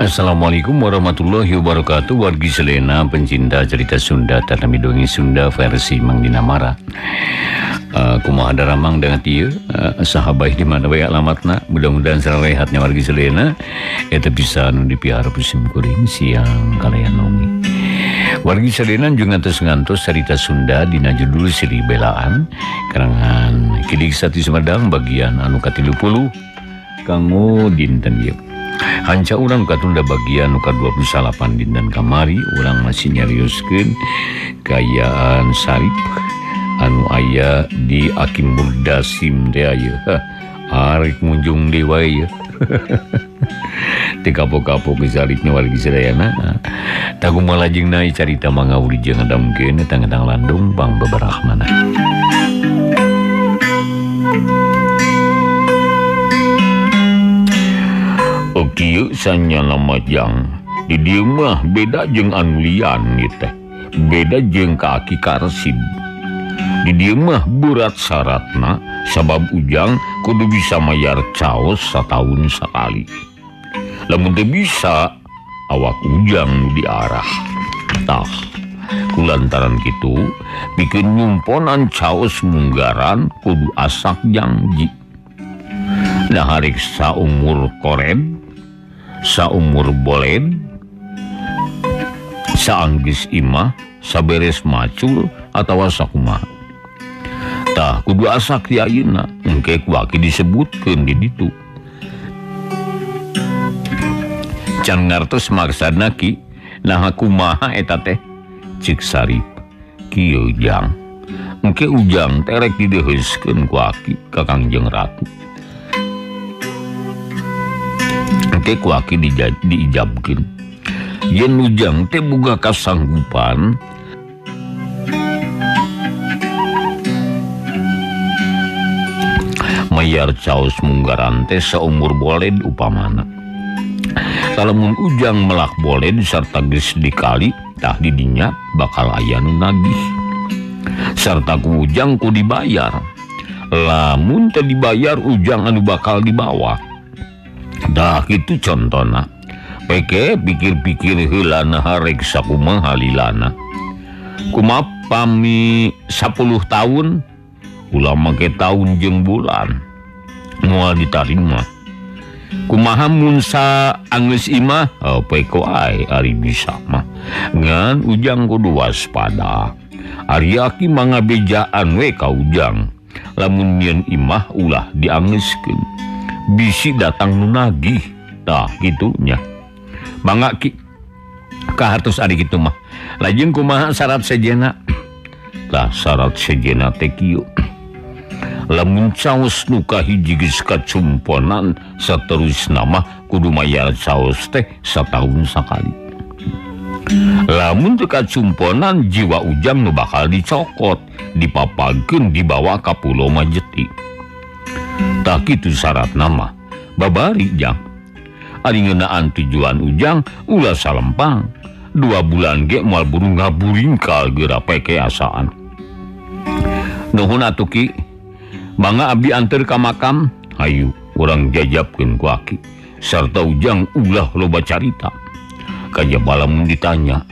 Assalamualaikum warahmatullahi wabarakatuh. Wargi Selena pencinta cerita Sunda tanami dongeng Sunda versi Mang Dinamara. Kumaha daramang dengan ieu sahabat di mana bae alamatna, mudah-mudahan sarehatnya wargi Selena eta bisa nu dipihara pusim kuring siang kalayan longi. Wargi Selena jeung ngantos-ngantos cerita Sunda dina judul Silih Belaan karangan Kidik Sati Sumedang bagian anu ka-30 kanggo dinten ieu. Hanca urang katunda bagian nu ka-28 dinten kamari urang masih nyarioskeun kaayaan Sarip anu aya di Aki Murdasim teh aya. Arek munjung deui wae ieu. Teu kapok-kapok Saripnya wargi sadayana. Tah kumaha lajengna carita mangga ulijeng ngadamkeun tang-tang landung pang beberahmana. Kieu sanyana majang di dieu mah beda jeung anu lian ieu teh, beda jeung ka Aki Karsid. Di dieu mah berat syaratna sabab ujang kudu bisa mayar caos sataun sakali. Lamun teu bisa awak ujang nu diarah. Tah kulantaran kitu pikeun nyumponan caos munggaran kudu asak janji. Nah harek saumur kored, saumur boled, saanggis imah, saberes macul atawa sakumaha. Tah kudu asak di ayeuna, engke ku aki disebutkeun di ditu. Can ngartos maksudna ki, naha kumaha eta teh? Cik Sarip, kieu jang. Engke ujang terek dideheuskeun ku aki ka Kangjeng Ratu. Engke ku aki diijabkeun. Yen ujang teh boga kasanggupan mayar caos munggaran teh saumur boled upamana. Lamun ujang melak boled sarta geus dikali tah di dinya bakal aya nu nagih. Sarta ku ujang ku dibayar. Lamun teu dibayar ujang anu bakal dibawa. Dah kitu contona. Peke pikir-pikir heula naha rek sakumaha lilana. Kumaha pami 10 tahun ulah make taun jeung bulan moal ditarima. Kumaha mun saanggeus imah peko ae ari bisa mah. Ngan ujang kudu waspada. Ari aki mangabejaan we ka ujang. Lamun nyeun imah ulah diangeuskeun. Bisi datang nu nagih. Tah kitunya. Mangga ki kahartos ari kitu mah. Lajeng kumaha syarat sejenna? Tah syarat sejenna teh kieu. Lamun caos nu kahiji geus kacumponan saterusna mah kudu mayar caos teh sataun sakali. Lamun teu kacumponan jiwa ujang nu bakal dicokot, dipapagkeun dibawa ka Pulau Majeti. Tah kitu syaratna mah. Babari jang. Ari ngeunaan tujuan ujang ulah salempang. 2 bulan ge moal buru ngaburingkal geura peke asaan. Nuhun atuh ki. Mangga abdi anteur ka makam. Hayu urang jajabkeun ku aki. Sarta ujang ulah loba carita. Kajaba lamun ditanya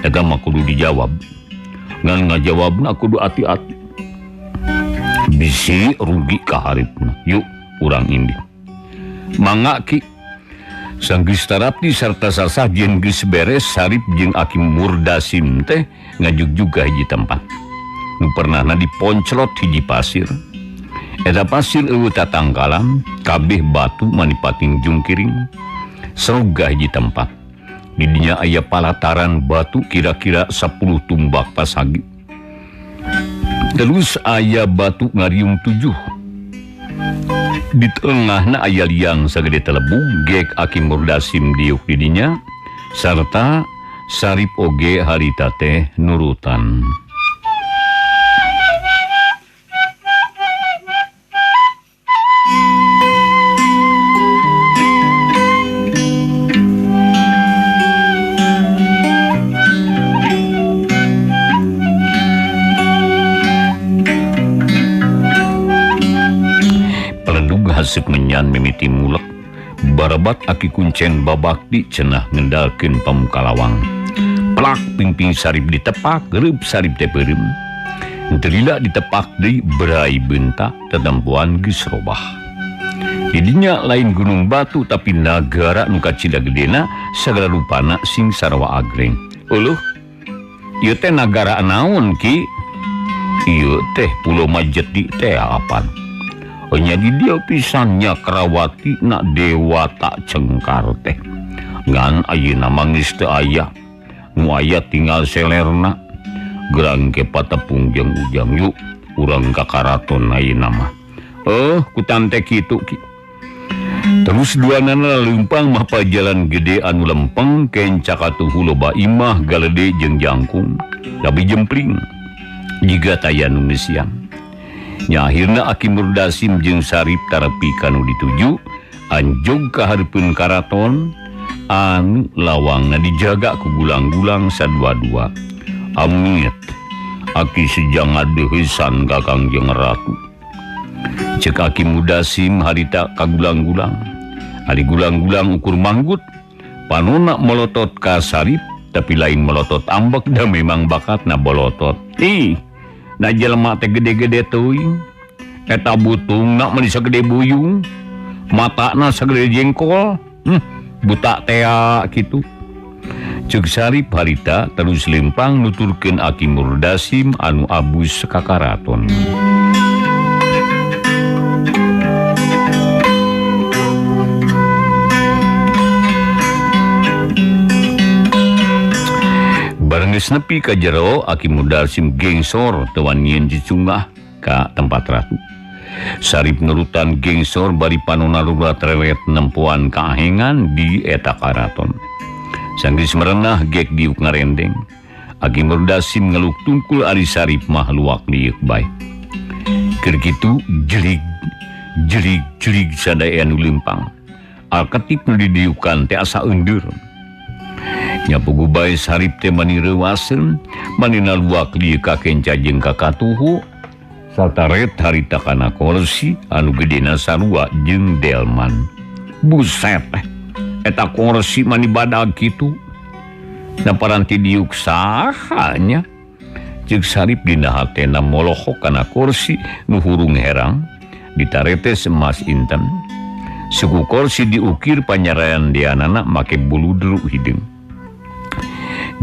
eta mah kudu dijawab. Ngan ngajawabna kudu ati-ati. Bisi rugi ka haripna. Yuk urang indih. Mangga ki. Sanggeus tarapti sarta sasah jeung geus beres Sarip jeung Aki Murdasim teh ngajugjug ka hiji tempat. Nu pernahna diponclot hiji pasir. Eta pasir eueuh tatangkalan, kabeh batu manipating jungkiring. Serogah hiji tempat. Di dinya aya palataran batu kira-kira 10 tumbak pasagi. Terus aya batu ngariung 7. Di tengahna aya liang sagede telebug gek Aki Murdasim diuk di dinya sarta Sarip oge harita teh nurutan. Haseup menyan mimiti mulek Barabat aki kuncen babakti cenah ngendalkeun pamuka lawang. Plak pingping Sarip ditepak, reup Sarip teh peureum. Teu lila ditepak deui berai beunta tetempoan geus robah. Didinya lain gunung batu tapi nagara nu kacida gedena sagala rupana sing sarwa agreng. Euleuh, ieu teh nagara naon ki? Ieu teh Pulau Majeti teh apan? Nya di dia pisannya Kerawati nak dewa tak cengkar teh. Ngan ayeuna mah geus teu aya. Nu aya tinggal selerna. Gerang ke patepung jeung Ujang yuk urang ka karaton ayeuna mah. Ku tante kitu ki. Terus duanana leumpang mah pajalan gede anu lempeng kenca katuhu loba imah galede jeung jangkung tapi jempling jiga taya nu ngeusian. Nya akhirna Aki Murdasim jeung Sarip tarepi kanu dituju anjog ka hareupeun karaton anu lawangna dijaga ku gulang-gulang sadua-dua. Amit Aki sejang ngadeuheusan ka Kangjeng Ratu. Cek Aki Murdasim harita ka gulang-gulang. Ari gulang-gulang ukur manggut panona melotot ka Sarip tapi lain melotot ambek da memang bakatna bolotot. Ih, na jelema teh gede-gede teuing. Eta butungna mah sagede buyung, matana sagede jengkol, buta tea kitu. Ceuk Sarip harita terus lempang nuturkeun Aki Murdasim anu abus ka karaton. Bareng geus nepi ka jero Aki Murdasim gengsor teu wanien cicungah ka tempat ratu. Sarip nurutan gengsor bari panona lurat rewet nempoan kaahengan di eta karaton. Sanggeus merenah gek diuk ngarendeng. Aki Murdasim ngeluk tungkul ari Sarip mah luak liuk bae. Keur kitu jelig jelig jelig sadaya nu leumpang. Alketip nu didiukan teh asa eundur. Nya puguh bae Sarip teh mani reuaseun, mani naluak lieu ka kenca jeung ka katuhu sarta ret harita kana kursi anu gedena sarua jeung delman. Buset, eta kursi mani badag kitu. Na paranti diuk saha nya? Ceuk Sarip dina hatena molohok kana kursi nu hurung herang ditaretes emas inten. Suku kursi diukir panyarayan dianana make buludru hideung.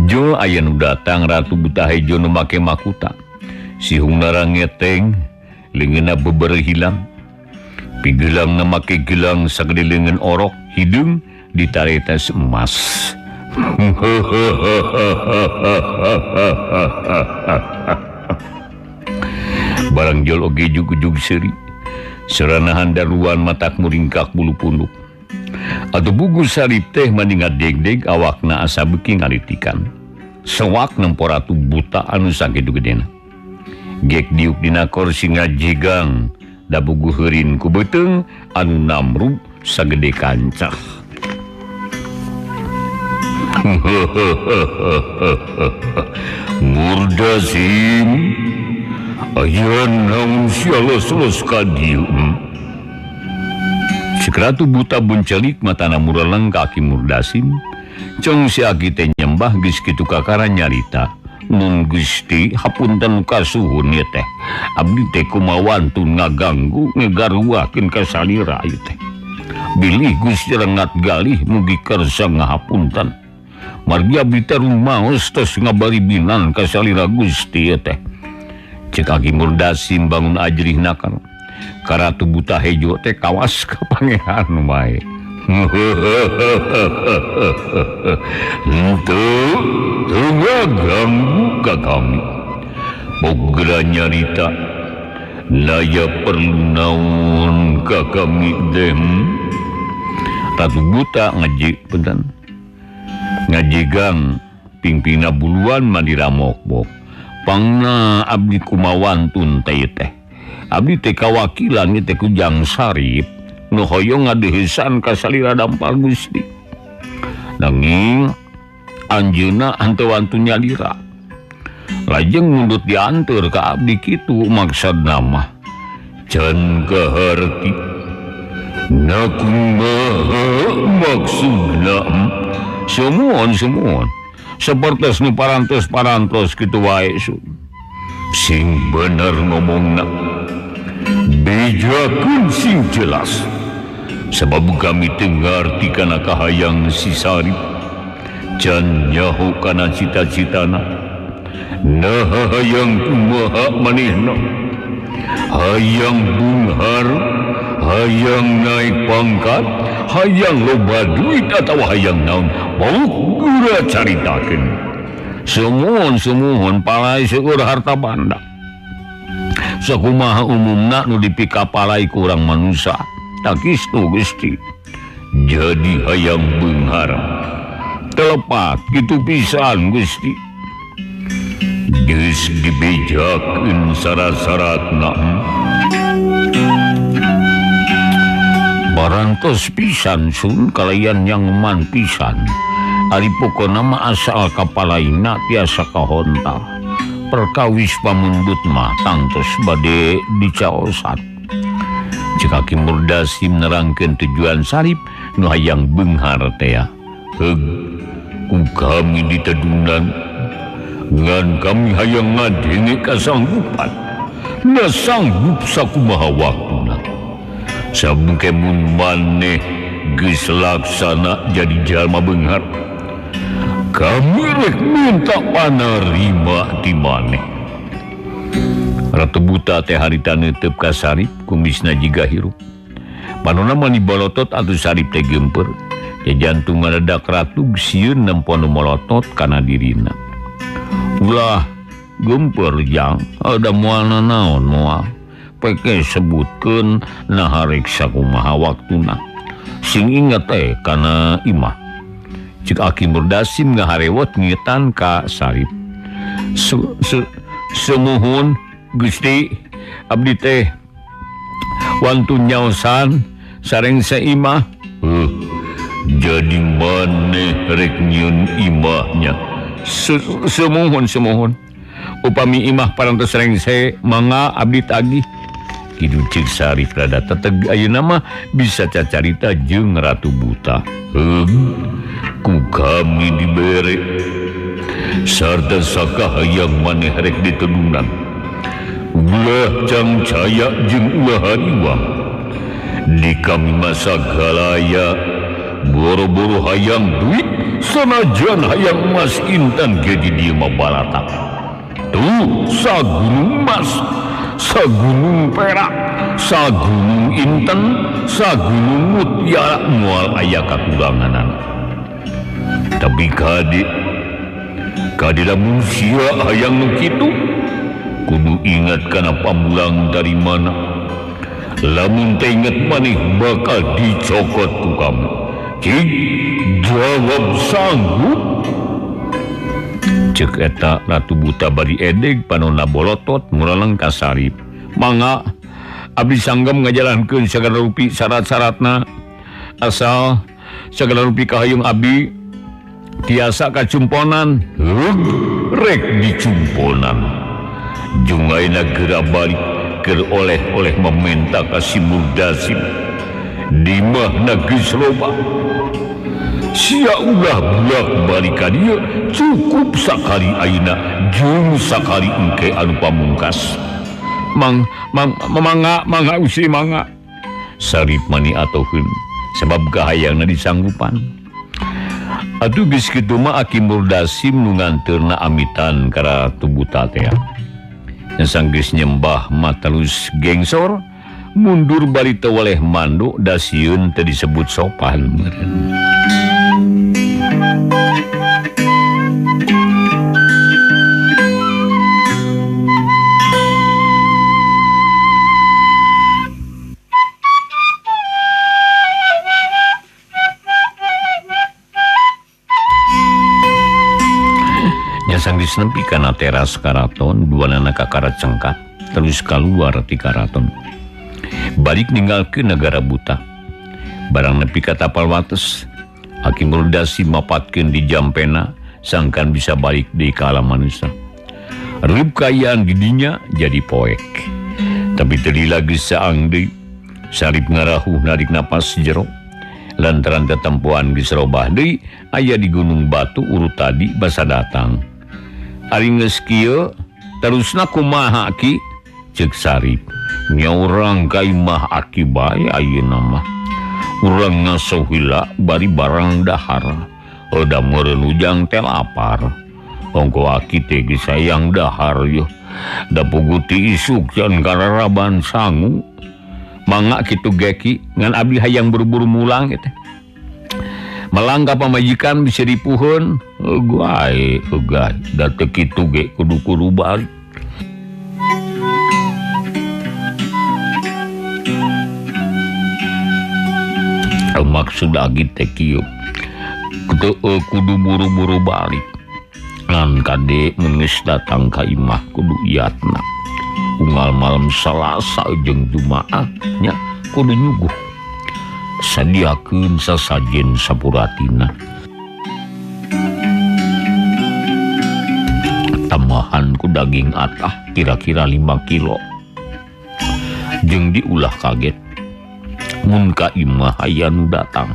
Jol aya nu datang Ratu Buta Hejo nu make makuta. Sihungna rangeteng, leungeunna beber hilang. Pigeulangna make gelang sagede leungeun orok, hideung ditaretes emas. Barang jol oge jug-jug seuri. Seranahan daruan matak muringkak bulu punduk. Atuh bugu Sarip teh mani ngadegdeg awakna asa beuki ngalitikan. Sewak nempo Ratu Buta anu sakitu gedena. Gek diuk dina kursi ngajigang da bugu heurin ku beuteung anu namrub sagede kancah. Murdasim, aya naon sia los-los ka dieu? Cek Ratu Buta buncelik matana mureleng ka Aki Murdasim. Cong si Aki teh nyembah geus kitu kakara nyarita. Nun Gusti hapunten kasuhun ieu teh. Abdi teh kumawantun ngaganggu ngegaruakeun ka salira ieu teh. Bilih Gusti rengat galih mugi kersa ngahapunten. Margi abdi teh rumaos tos ngabaribinan ka salira Gusti ieu teh. Cek Aki Murdasim bangun ajrih nakal. Ka Ratu Buta Hejo teh kawas ka pangeran wae. Henteu, teu ngaganggu ka kami. Bogra nyarita naya perlu naon ka kami dem. Ratu Buta ngaji punten. Ngajigang pingpingna buluan mani ramokbok. Pangna abdi kumawantun teh teh. Abdi teh kawakilan ieu teh ku Jang Sarip nu hoyong ngadeuheusan ka salira dampal Gusti. Nanging anjeunna henteu wantun nyalira. Lajeng mundut dianteur ka abdi kitu maksudna mah. Can kaharti. Na kumaha maksudna? Sumuhun sumuhun. Sapertos nu parantos-parantos kitu wae sun. Sing bener ngomongna. Bejakeun sing jelas. Sebab kami teu ngarti kana kahayang si Sarip. Can nyaho kana cita-citana. Nah hayang kumaha manehna? Hayang bunghar, hayang naik pangkat, hayang loba duit atawa hayang naon, bauk gura caritakeun. Sumuhun sumuhun palai seueur harta banda. Sakumaha umumna nu dipikapalai ku urang manusia. Tak kistu Gusti. Jadi hayang beunghar. Telepat kitu pisan Gusti. Geus dibejakeun syarat-syaratna. Barantos pisan sun kalayan yang man pisan. Ari pokona mah asal kapalaina tiasa kahontal. Perkawis pamundut mah tangtos bade dicaosan. Cek Aki Murdasim nerangkeun tujuan Sarip nu hayang beunghar teh. Heug, ku kami ditedunan ngan kami hayang ngadenge kasanggupan. Na sanggup sakumaha waktuna. Sabuke mun maneh geus laksana jadi jalma beunghar. Kami rek minta panarima ti maneh. Ratu Buta teh harita neuteup ka Sarip kumisna jiga hirup. Panona mani bolotot atuh Sarip teh geumpeur. Jantung ngadadak ratug sieun nempo nu molotot kana dirina. Ulah geumpeur jang, ada moal nanaon moal. Peke sebutkeun naha rek sakumaha waktuna. Sing inget teh kana imah. Cik Aki Murdasim ngaharewot ngitan ka Sarip. Sumuhun Gusti, abdi teh wantun nyaosan sareng saimah. Jadi maneh rek nyieun imahnya? Sumuhun sumuhun. Upami imah parantos rengse mangga abdi tagih. Kitu cek Sarip rada teteg ayeuna mah bisa cacarita jeung Ratu Buta. Ku kami dibere sarta sakahayang maneh rek ditedunan. Ulah cangcaya jeung ulah hariwang. Di kami masa galaya boro-boro hayang duit sanajan hayang emas intan ge di dieu mah balatak. Tuh sagunung emas, sagunung perak, sagunung inten, sagunung mutiara moal aya kakuranganana. Tapi kade kade lamun sia hayang nu kitu kudu ingat kana pamulang dari mana. Lamun teu inget maneh bakal dicokot ku kamu. Cik jawab sanggup. Cek eta Ratu Buta bari edeg panona bolotot muraleng ka Sarip. Mangga abdi sanggem ngajalankeun sagala rupi syarat-syaratna. Asal sagala rupi kahayung abdi tiasa kacumponan. Rek dicumponan. Jungaina geura balik keur oleh-oleh meminta ka si Murdasim. Di mahna geus loba. Sia ulah bulak balik ka dieu, cukup sakali ayeuna jeung sakali engke anu pamungkas. Mang mang mangga mangga Gusti mangga. Sarip mani atoheun sebab kahayangna disanggupan. Atuh geus kitu mah Aki Murdasim nu nganteurna amitan ka Ratu Buta teh. Sanggeus nyembah mah terus gengsor mundur bari teu weleh mandu da sieun teu disebut sopan meureun. Sanggeus nepi kana teras karaton duanana kakara cengkat terus kaluar ti karaton. Balik ninggalkeun negara buta. Barang nepi ka tapal wates, Aki Murdasim mapatkeun di jampena sangkan bisa balik deui ka alam manusia. Reup kaayaan di dinya jadi poek. Tapi teu lila geus saang deui. Sarip ngarahuh narik napas jero. Lantaran tetempuan geus robah deui aya di Gunung Batu urut tadi basa datang. Ari geus kieu terusna kumaha Ki? Ceuk Sarip. Nya urang ka imah aki bae ayeuna mah. Urang ngaso heula bari barang dahar. Da meureun Ujang teh lapar. Ongko aki teh geus hayang dahar yeuh. Da puguh ti isuk can kararaban sangu. Mangga kitu geki ngan abdi hayang buru-buru mulang teh. Melang ka pamajikan bisa dipuheun, eueuh eueuh da teu kitu ge kudu-kudu balik. Maksud lagi teh kieu. Kudu buru-buru balik. Ngan kade mun geus datang ka imah kudu iatna. Unggal malam Salasa jeung Jumaah nya kudu nyuguh. Sadiakeun sasajen sapuratina. Tambahan ku daging atah kira-kira 5 kilo. Jeung diulah kaget mun ka imah aya nu datang.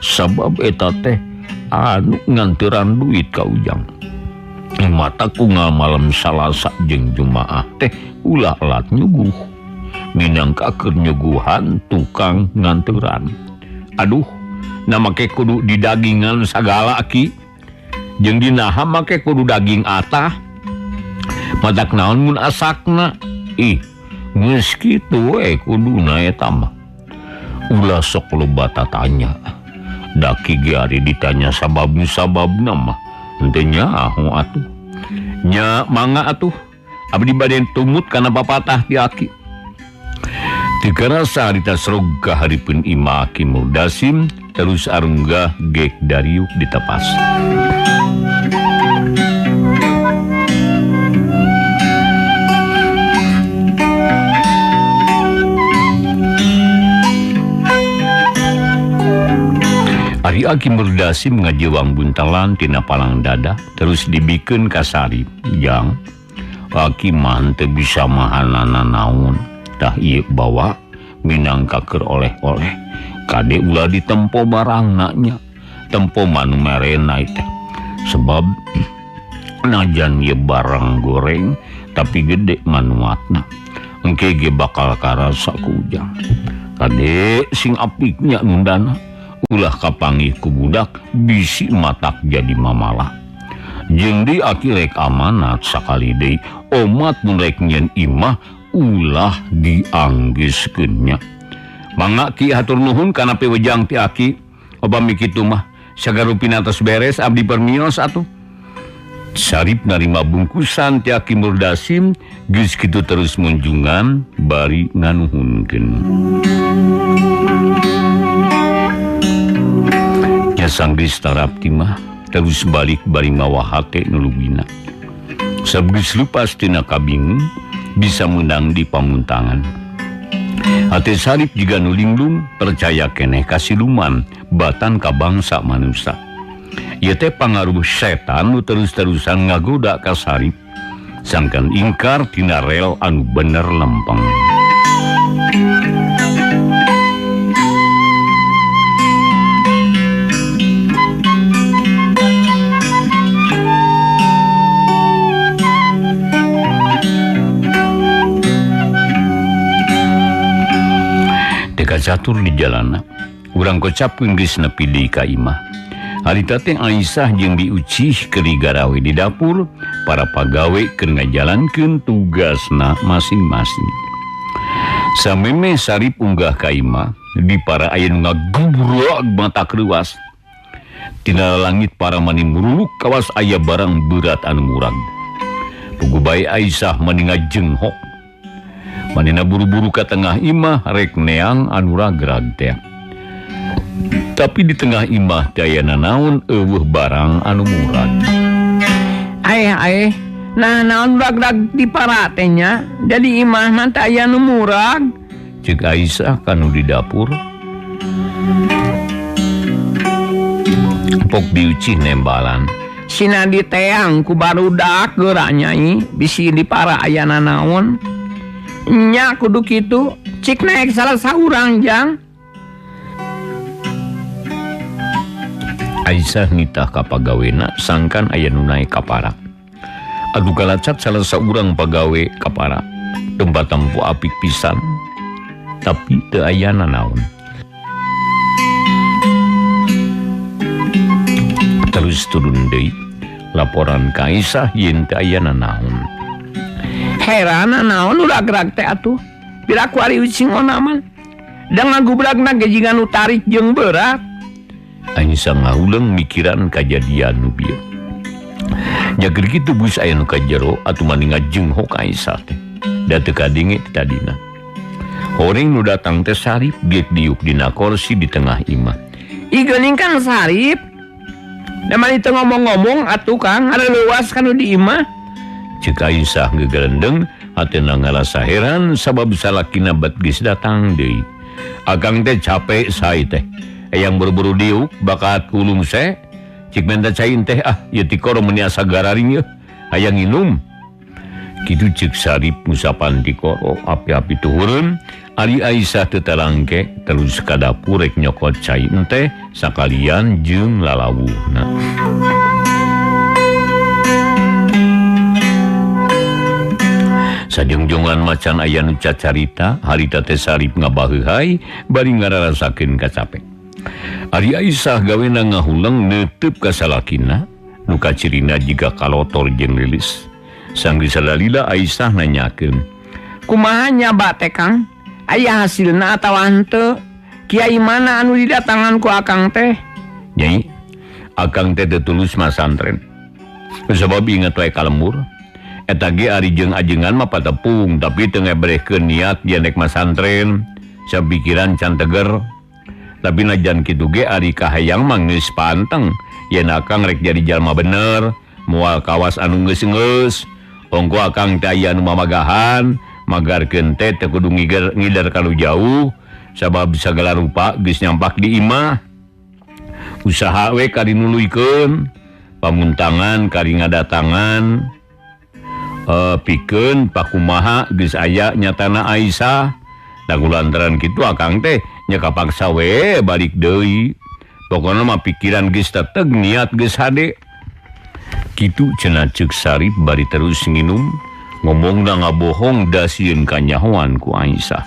Sabab eta teh anu nganteran duit ka Ujang. Mata unggal malam Salasa jeung Jumaah teh ulah lat nyuguh. Minangka keur nyuguhan tukang nganteran. Aduh, na make kudu didagingan sagala ki. Jeung dinaha make kudu daging atah. Matak naon mun asakna? Ih, geus kitu we kuduna eta mah. Ulah sok loba tatanya. Daki ge ari ditanya sabab-sababna mah henteu nyaho atuh. Nya mangga atuh. Abdi bade tumut kana papatah ti aki. Teu karasa harita srog ka hareupeun imah Ki Murdasim terus arunggah gek dariuk ditepas. Ari Aki Murdasim ngajewang buntalan tina palang dada terus dibikeun ka Sarip. Jang, Aki mah teu bisa mahanana naon. Tah ieu bawa minangka keur oleh-oleh. Kade ulah ditempo barangna nya. Tempo manu merena teh. Sebab najan ieu barang goreng tapi gede manuatna. Engke ge bakal karasa ku Ujang. Kade sing apiknya nundana. Ulah kapanggih ku budak bisi matak jadi mamalah. Jeung di aki rek amanat sakali deui omat mun rek nyieun imah ulah dianggiskeun nya. Mangga Ki hatur nuhun kana piwejang ti aki. Upami kitu mah sagarupina tos beres abdi permios atuh. Sarip narima bungkusan ti Aki Murdasim geus kitu terus munjungan bari nganuhunkeun. Sanggis tarapti mah terus balik bari mawa hate nu lugina. Sabgeus lupas tina kabingung bisa menang di pamuntangan. Hate Sarip jiga nu linglung percaya keneh ka siluman batan ka bangsa manusia. Ieu teh pangaruh setan nu terus-terusan ngagoda ka Sarip sangkan ingkar tina rel anu bener lempeng. Catur di jalana urang kocapkeun geus nepi deui ka imah. Harita teh Aisyah jeung diucih keur garawe di dapur, para pagawe keur ngajalankeun tugasna masing-masing. Sameme Sarip unggah ka imah, di para aya nu ngagubrag mata kreuas. Tina langit para mani muruluk kawas aya barang berat anu murag. Puguh bae Aisyah mani ngajenghok. Manina buru-buru ka tengah imah rek neang anu ragrag teh. Tapi di tengah imah teh aya nanaon eueuh barang anu murag. Aeh aeh, nah naon ragrag di para teh nya? Jadi imah mah teh aya nu murag. Ceuk Aisyah kanu di dapur. Pok diucih nembalan. Sina diteang ku barudak geura nyai, bisi di para aya nanaon. Nya kudu kitu, cik naik salah saurang jang. Aisyah nitah ka pagawena sangkan aya nu naek kapara. Adu kalacat salah saurang pagawe kapara. Tempat tempo apik pisan, tapi teu aya nanaon. Terus turun deui laporan ka Aisyah yen teu aya nanaon. Heran naon ulah gerak teh atuh. Piraku ari ucing onaman. Da ngagubragna ge jiga nu tarik jeung berat. Aisyah ngahuleung mikiran kajadian nu bieu. Nya keur kitu bus aya nu ka jero atuh mani ngajenghok Aisyah teh. Da teu kadenge ti tadina. Horeng nu datang teh Sarip geuk diuk dina kursi di tengah imah. Ih geuning Kang Sarip. Da mani teu ngomong-ngomong atuh Kang, ngareleuwas kanu di imah. Ceuk Aisyah gegelendeng hatena ngarasa heran sabab salakina bet geus datang deui. Akang teh capek sae teh. Eyang buru-buru diuk bakat kulung se. Cik menta cai teh ah ieu tikoro meuni asa gararing yeuh. Hayang nginum. Kitu ceuk Sarip ngusapan tikoro api-api tuhureun. Ari Aisyah teu talangke terus ka dapur rek nyokot cai teh sakalian jeung lalawuhna. Sajongjongan macan aya nu cacarita harita teh Sarip ngabaheuhai bari ngararasakeun kacape. Ari Aisyah gawena ngahuleng neuteup ka salakina nu kacirina jiga kalotor jeung lilis. Sanggeus sadalila Aisyah nanyakeun, "Kumaha nyaba teh Kang? Aya hasilna atawa henteu? Kiai mana anu didatangan ku Akang teh?" "Nyai, Akang teh teu tulus masantren. Sabab inget wae ka lembur. Eta ge ari jeung ajengan mah patepung, tapi teu ngebrehkeun niat yen rek masantren, sapikiran can teger. Tapi najan kitu ge ari kahayang mah geus panteng yen Akang rek jadi jalma bener, moal kawas anu geus-geus. Ongko Akang teh aya anu mamagahan, magarkeun teh teu kudu ngider ka nu jauh, sabab sagala rupa geus nyampak di imah. Usaha we kari nuluykeun, pamuntangan kari ngadatangan, pikeun pakumaha geus aya nyatana Aisyah. Da kulantaran kitu Akang teh nya kapaksa we balik deui. Pokona mah pikiran geus teteg, niat geus hade." Kitu cenah ceuk Sarip bari terus nginum, ngomongna ngabohong da sieun kanyahoan ku Aisyah.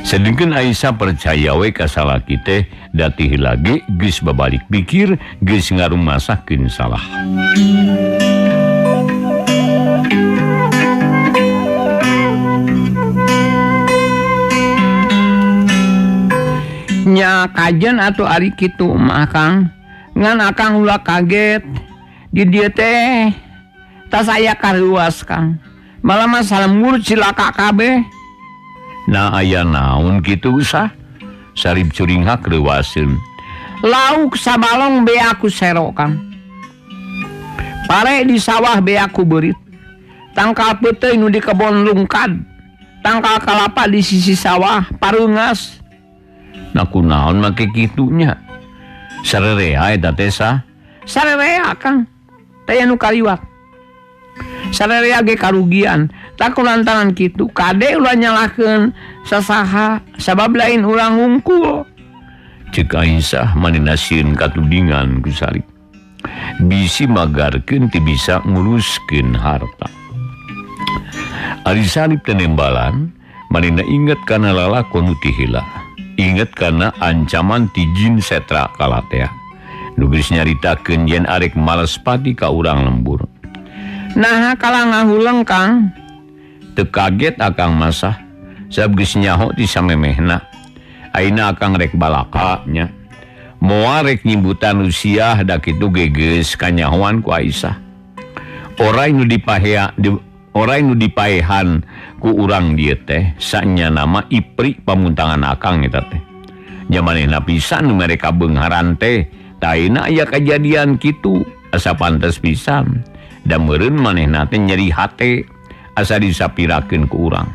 Sedengkeun Aisyah percaya we ka salaki teh da ti heula ge geus babalik pikir, geus ngarumasakeun salah. Nya kajen atuh ari kitu mah Kang. Ngan Akang ulah kaget. Di dieu teh tas aya karuas Kang. Malah mah salemur cilaka kabeh. Nah aya naon kitu usah? Sarip curinghak reuwaseun. Lauk sabalong bea ku sero Kang. Pare di sawah bea ku beurit. Tangkal peuteuy nu di kebon lungkad. Tangkal kalapa di sisi sawah pareungas. Nah kunaon make kitunya? Sarerea eta teh sah? Sarerea Kang. Teh anu kaliwat. Sarerea ge karugian. Tak kulantaran kitu kade ulah nyalahkeun sasaha sabab lain urang hungkul. Ceuk Aisyah manehna sieun katudingan ku Sarip. Bisi magarkeun teu bisa nguruskeun harta. Ari Sarip teh nembalan manehna inget kana lalakon nu ti heula. Inget kana ancaman ti jin setra kalatea. Nu geus nyaritakeun yen arek males pati ka urang lembur. Naha kala ngahuleng Kang? Teu kaget Akang masah, sabab geus nyaho ti samemehna. Ayeuna Akang rek balaka nya. Moal rek nyimbutan usiah da kitu ge geus kanyahoan ku Aisyah. Oray nu dipahea oray nu dipaehan ku urang dieu teh sanya nama Ipri pamuntangan Akang eta teh. Nya manehna pisan nu mere kabeungharan teh, taina aya kajadian kitu asa pantes pisan. Da meureun manehna teh nyeri hate asa disapirakeun ku urang.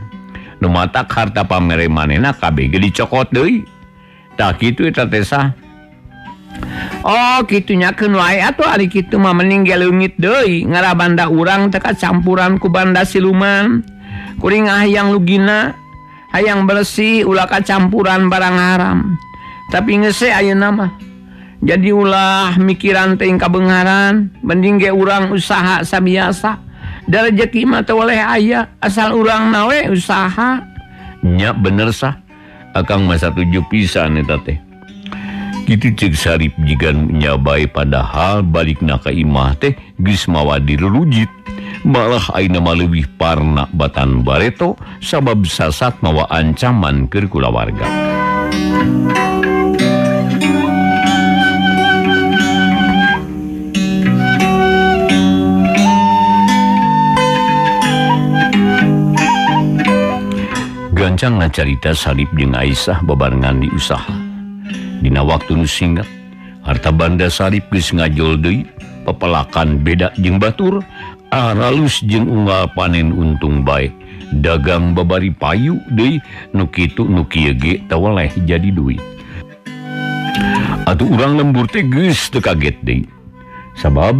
Nu matak harta pamere manehna kabeh ge dicokot deui. Tah kitu eta teh sah. Oh kitu nyakeun wae atuh ari kitu mah mending ge leungit deui ngarabanda urang teh kacampuran ku banda siluman. Kuring hayang lugina, hayang bersih ulah kacampuran barang haram. Tapi ngese ayeuna mah. Jadi ulah mikiran teh kabeungharan, mending ge urang usaha sabiasa. Da rejeki mah teu oleh aya, asal urang nawe usaha. Nya bener sah. Akang mah satuju pisan eta teh. Kitu ceuk Sarip jiga nu nya bae padahal balikna ka imah teh geus mawa dirurujit. Malah ayeuna mah leuwih parna batan bareto sabab sasat mawa ancaman keur kulawarga. Gancang ngacarita Sarip jeung Aisyah babarengan di usaha. Dina waktu nu singkat, harta banda Sarip geus ngajol deui, pepelakan beda jeung batur, aralus jeung unggal panen untung bae, dagang babari payu deui, nu kitu nu kieu ge teu weleh jadi duit. Atuh urang lembur teh geus teu kaget deui. Sabab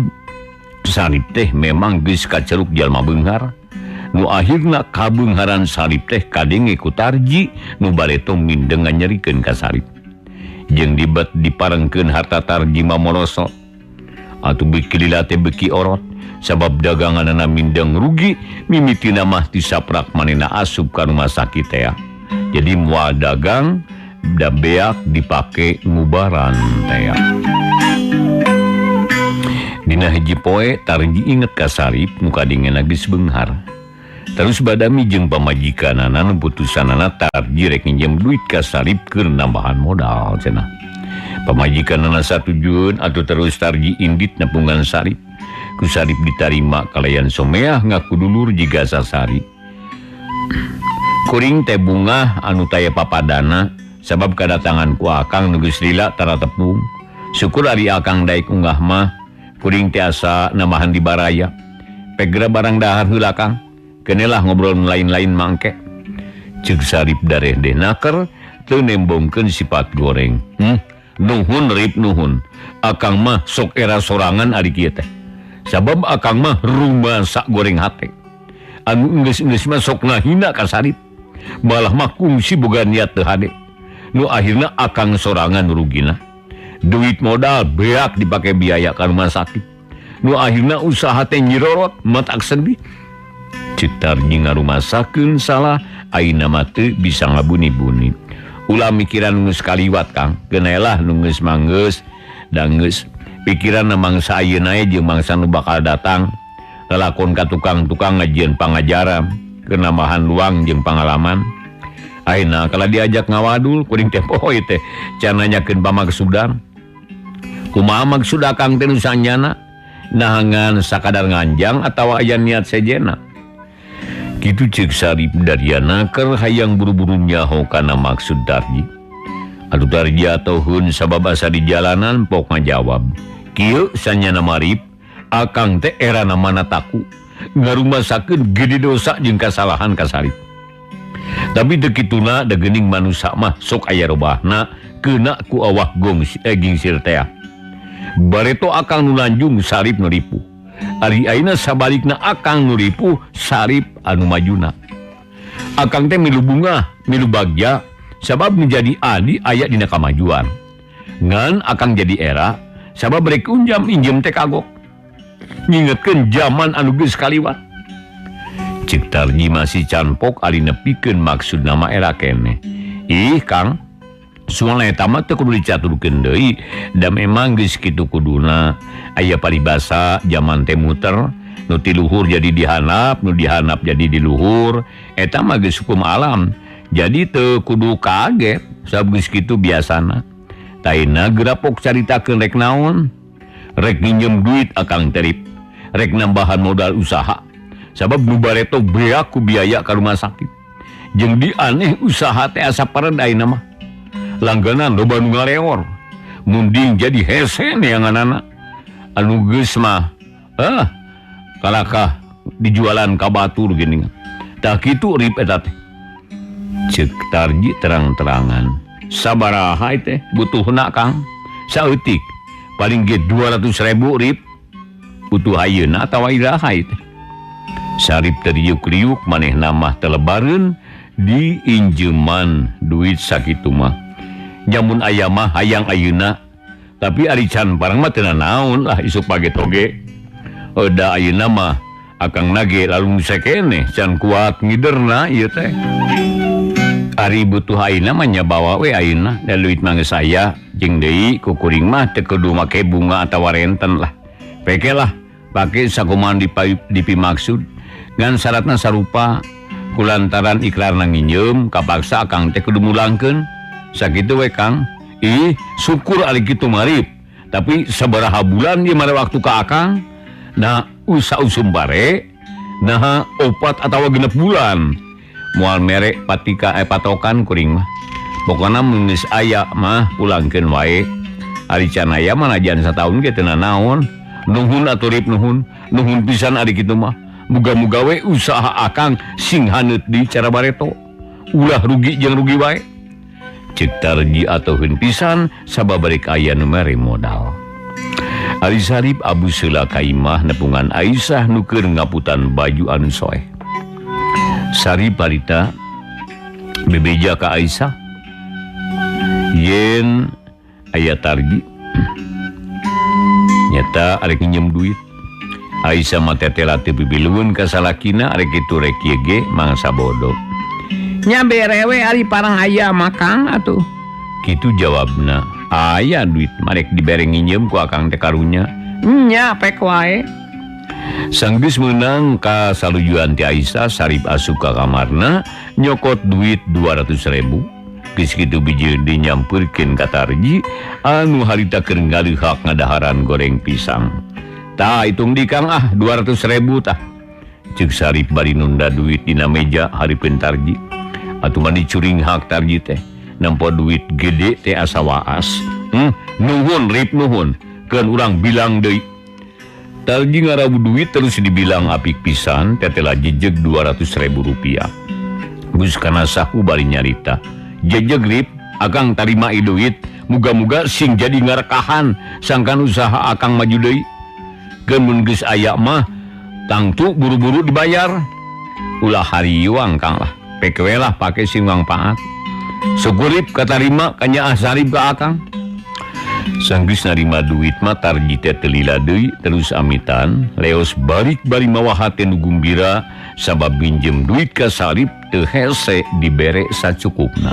Sarip teh memang geus kaceruk jalma beunghar. Nu akhirna kabeungharan Sarip teh kadenge ku Tarji nu bareto mindeng nganyerikeun ka Sarip. Jeung dibet diparengkeun harta Tarji mah morosot. Atuh beuki lila teh beuki orot sabab daganganana mindeng rugi mimitina mah tisaprak manehna asup ka rumah sakit teh. Jadi moal dagang da beak dipake ngubaran teh. Dina hiji poe Tarji inget ka Sarip nu kadengena geus beunghar. Terus badami jeung pamajikanana nu putusanana Tarji rek nginjem duit ka Sarip keur nambahan modal cenah. Pamajikanana satujueun atuh terus Tarji indit nepungan Sarip. Ku Sarip ditarima kalayan someah ngaku dulur jiga sasari. Kuring teh bungah anu taya papadana sabab kadatangan ku akang nu geus lila tara tepung. Syukur ari akang daek unggah mah kuring teh asa nambahan di baraya. Pegra barang dahar heula Kang. Kenelah ngobrol lain-lain mangke. Ceuk Sarip dareh deh naker teu nembongkeun sifat goreng. Nuhun Rip nuhun. Akang mah sok era sorangan ari kieu teh. Sabab akang mah rumasa goreng hate. Anu enggeus-enggeus mah sok ngahina ka Sarip. Malah mah kungsi boga niat teu hade. Nu akhirna akang sorangan rugina. Duit modal beak dipake biaya ka rumah sakit. Nu akhirna usaha teh nyirorot matak sedih. Ceuk Tarji ngarumasakeun salah ayeuna mah teu bisa ngabuni-buni. Ulah mikiran geus kaliwat Kang, geunelah nu geus manggeus da geus pikiran mangsa ayeuna jeung mangsa nu bakal datang. Lalakon ka tukang-tukang ngajieun pangajaran, keur nambahan luang jeung pangalaman. Ayeuna kala diajak ngawadul kuring teh poho teh can nanyakeun pamaksudan. Kumaha maksud akang teh nu sanjana? Nahangan sakadar nganjang atawa aya niat sejena? Kitu ceuk Sarip dariana keur hayang buru-buru nyaho kana maksud Tarji. Atuh Tarji atoheun sabab asa di jalanan pok ngajawab. Kieu sanyana marip, akang teh erana mana taku ngarumasakeun gede dosa jeung kasalahan ka Sarip. Tapi teu kituna da geuning manusa mah sok aya robahna keuna ku awah gong gingsir teh. Bareto akang nu lanjung Sarip nu ripuh. Ari ayeuna sabalikna akang nu ripuh Sarip anu majuna. Akang teh milu bungah, milu bagja sabab menjadi adi aya dina kamajuan. Ngan akang jadi era sabab rek unjam injem teh kagok. Ngingetkeun jaman anu geus kaliwat. Ceuk Tarji masih canpok ari nepikeun maksud nama era keneh. Ih Kang, soalna eta mah teu kudu dicaturkeun deui, da memang geus kitu kuduna. Aya paribasa jaman teh muter, nu ti luhur jadi dihanap, nu dihanap jadi diluhur. Eta mah geus hukum alam. Jadi teu kudu kaget, sabab geus kitu biasana. Taina gerapok caritakeun rek naon? Rek nginjem duit akang terip, rek nambahan modal usaha. Sabab nu bareto beak ku biaya ka rumah sakit. Jeung di aneh usaha teh asa pared ayeuna mah. Langganan loba nu ngaleor. Munding jadi hese neanganana. Anu geus mah kalakah dijualan ka batur geuning. Tah kitu rip eta teh. Ceuk Tarji terang-terangan. Sabaraha teh butuhna Kang? Saeutik. Paling ge 200.000 rip. Butuh ayeuna atawa iraha teh. Sarip teriuk-riuk manehna mah telebareun diinjeman duit sakitu mah. Nyamun aya mah hayang ayeuna, tapi ari can parang mah teu nanaon lah isuk page toge. Da ayeuna mah akang nage lalung sekeneh can kuat ngiderna ieu teh. Ari butuh ayeuna mah nya bawa we ayeuna da duit mah geus aya jeung deui ku kuring mah teu kudu make bunga atawa renten lah. Peke lah pake sakumaha dipimaksud ngan syaratna sarupa kulantaran iklarna nginjeum kapaksa akang teh kudu mulangkeun. Sakitu we Kang. Ih, syukur ari kitu marip. Tapi sabaraha bulan ieu mare waktu ka akang? Nah, usa usum bare, nah 4 atawa 6 bulan. Moal mere patika patokan kuring mah. Pokona mun geus aya mah pulangkeun wae. Ari can aya mah najan sataun ge teu nanaon. Nuhun atuh rip nuhun, nuhun pisan ari kitu mah. Muga-muga we usaha akang sing haneut di cara bareto. Ulah rugi jeung rugi wae. Cek Tarji atuhun pisan sababari aya nu mere modal. Ari Sarip abu seula ka imah nepungan Aisyah nu keur ngaputan baju anu soeh. Sarip harita bebeja ka Aisyah yen aya Tarji nyata arek nginjem duit. Aisyah mah tetela teu pipilueun ka salakina arek kitu rek ieu ge mangsa bodoh. Nya berewe ari parang aya makang atuh. Kitu jawabna. Aya duit marek dibere nginjem ku akang teh karunya. Nya pek wae. Sanggeus meunang ka salujuan ti Aisyah, Sarip asup ka kamarna nyokot duit 200.000. Geus kitu bijil dinyampurkeun ka Tarji anu harita keur ngaleuhak ngadaharan goreng pisang. Tah hitung di Kang ah 200.000 tah. Ceuk Sarip bari nunda duit dina meja hareupeun Tarji. Atuh mah dicuring hak Tarji teh. Nempo duit gede teh asa waas. Nuhun rip nuhun. Keun urang bilang deui. Tarji ngarawu duit terus dibilang apik pisan tetela jejeg 200.000 rupiah. Geus kana saku bari nyarita. Jejeg rip akang tarima ieu duit, muga-muga sing jadi ngarekahan sangkan usaha akang maju deui. Keun mun geus aya mah tangtu buru-buru dibayar. Ulah hariwang Kang lah. Pek we lah pake sing mangpaat. Syukurip katarima kanyaah Sarip ka akang. Sanggeus narima duit mah Tarji teh teu lila deui terus amitan leos balik bari mawa hate nu gumbira sabab minjem duit ka Sarip teu hese dibere sacukupna.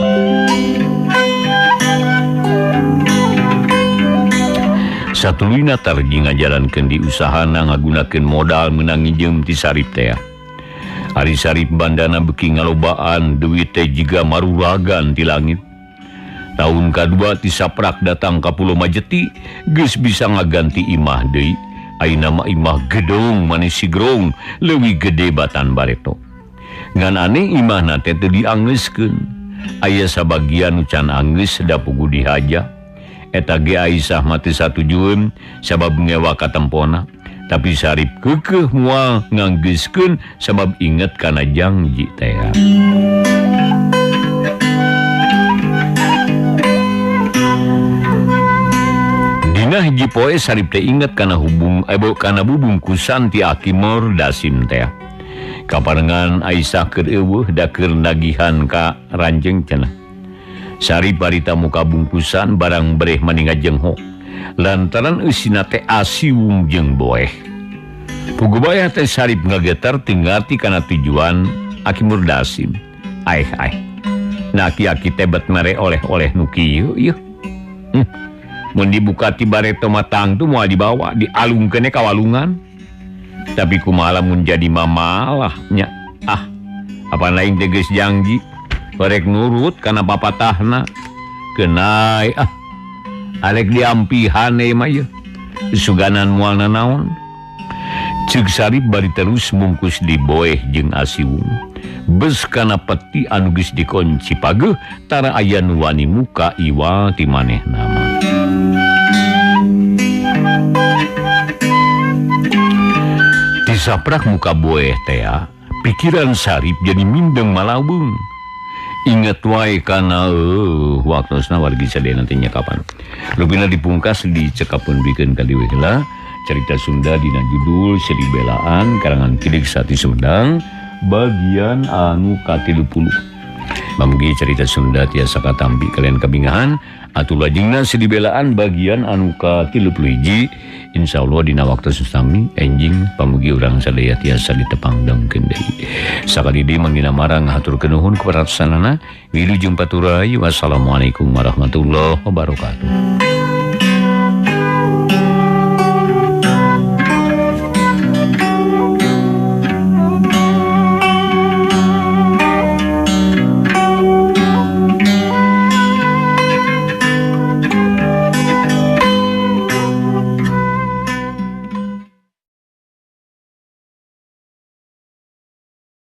Satuluyna Tarji ngajalankeun di usahana ngagunakeun modal meunang nginjem ti Sarip teh. Ari Sarip bandana beuki ngalobaan duit teh jiga maruragan ti langit. Tahun kadua ti saprak datang ka Pulo Majeti geus bisa ngaganti imah deui. Ayeuna mah imah gedong manis sigrong leuwih gede batan bareto. Ngan aneh imahna teh teu diangeuskeun. Aya sabagian nu can angeus da puguh dihaja. Eta ge Aisyah mah teu satujueun sabab ngewa katempona. Tapi Sarip keukeuh moal nganggeuskeun sabab inget kana janji teh. Dina hiji poe Sarip teh inget kana hubung kana bubungkusan ti Aki Murdasim teh. Kaparengan Aisyah keur eueuh da keur nagihan ka ranjeng cenah. Sarip barita muka bungkusan barang bereh mani ngajenghok. Lantaran eusina teh asiwung jeung boeh. Puguh bae teh Sarip ngageter teu ngarti kana tujuan Aki Murdasim. Aeh aeh. Nah aki-aki teh bet mere oleh-oleh nu kieu ieu. Mun dibuka ti bareto mah tangtu moal dibawa, dialungkeun ka walungan. Tapi kumaha lamun jadi mamalah nya. Ah, apaan lain teh geus janji rek nurut kana papatahna. Keunai ah. Arek diampihan mah ieu. Suganan moal nanaon. Ceuk Sarip bari terus mungkus diboeh jeung asiwung. Bes kana peti anu geus dikunci pageuh tara aya nu wani muka iwal ti manehna mah. Tisaprak muka boeh teh, pikiran Sarip jadi mindeng malaweung. Ingat wae kana waktosna wargi sadaya nantinya kapan. Leuwihna dipungkas dicekapun bikeun ka dieu heula. Cerita Sunda dina judul Seri Belaan karangan Kidik Sati Sumedang bagian anu ka-30. Mugi cerita Sunda tiasa katampi kalian kabingahan atuh lajengna Seri Belaan bagian anu ka-31. Insyaallah dina waktu sami enjing pamugi urang sadaya tiasa ditepangdangkeun deui. Sakali deui mangina marang haturkeun nuhun kepada sanana. Wilujeng paturai. Wassalamualaikum warahmatullahi wabarakatuh.